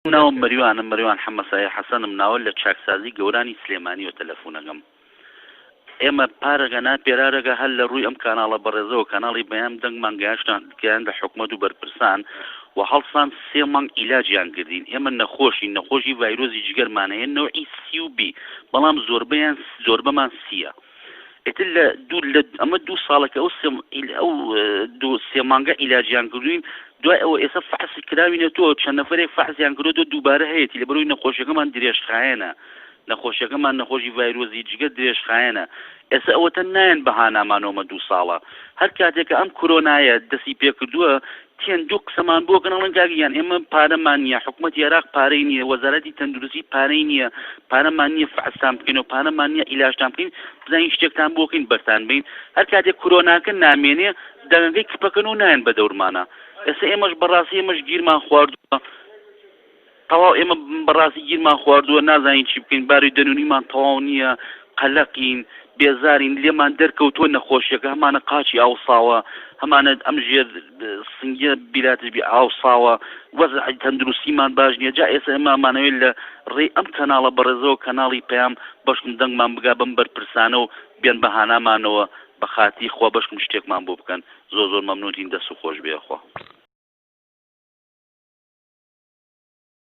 ناوم مەریوانە مەریوان حەمە سایە حەسەنم ناوە لە چاکسازی گەورانی سلێمانیەوە تەلەفونەکەم ئێمە پارەگە نا پێرارەگە هەر لە ڕووی ئەم کاناڵە بەڕێزەوە کاناڵی بەیام دەنگمان گەیاشتان گەیاندە حکومەت و بەرپرسان و هەڵسان سێ مانگ عیلاجیان کردین ئێمە نەخۆشین نەخۆشی ڤایرۆزی جگەرمان هەیە نەوعی سی و بی بەڵام زۆربەیان زۆربەمان سیە ئیتر لە دوو لە ئەمە دوو ساڵە کە ئەو سێ ئەو دوو سێ مانگە عیلاجیان کردوین دوای ئەوە ئێستا فەحسی کراوینە تۆ چەند نەفرێک فەحسیان کردو دووبارە هەیەی لە بەرەوەی نەخۆشیەکەمان درێژخایەنە نەخۆشیەکەمان نەخۆشی ڤایرۆزی جگەر درێژخایەنە ئێستا ئەوەتە نایەن بەهانامانەوەمە دوو ساڵە هەر کاتێک کە ئەم کرۆنایە دەسی پێکردووە تێن دوو قسەمان بۆ کەن ئەڵێن کاک گیان ئێمە پارەمان نییە حکومەتی عێراق پارەی نییە وەزارەتی تەندروستی پارەی نییە پارەمان نییە فەحستان بکەین و پارەمان نییە عیلاجتان بکەین بزانین شتێکتان بۆ بکەین بەرتان بین هەر کاتێک کرۆناکە نامێنێ دەنگەکەی کپەکەن و نایەن بە دەورمانە ئێستا ئێمەش بەڕاستی ئێمەش گیرمان خواردووە تەواو ئێمە بەڕاستی گیرمان خواردووە نازانین چی بکەین باری دەروونیمان تەواو نییە قەلەقین بێزارین لێمان دەرکەوتووە نەخۆشیەکە هەمانە قاچی ئاوساوە هەمانە ئەم ژێر سنگە بیراتش بی ئاوساوە وەزعی تەندروستیمان باش نییە جا ئێستا ئێمە ئەمانەوێت لە ڕێی ئەم کەناڵە بەڕێزەوە کەناڵی پەیام بەشکم دەنگمان بگا بەم بەرپرسانە و بێن بە هانامانەوە بە خاتری خوا بەشکم شتێکمان بۆ بکەن زۆر زۆر مەمنونتین دەست و خۆش بێ خوا.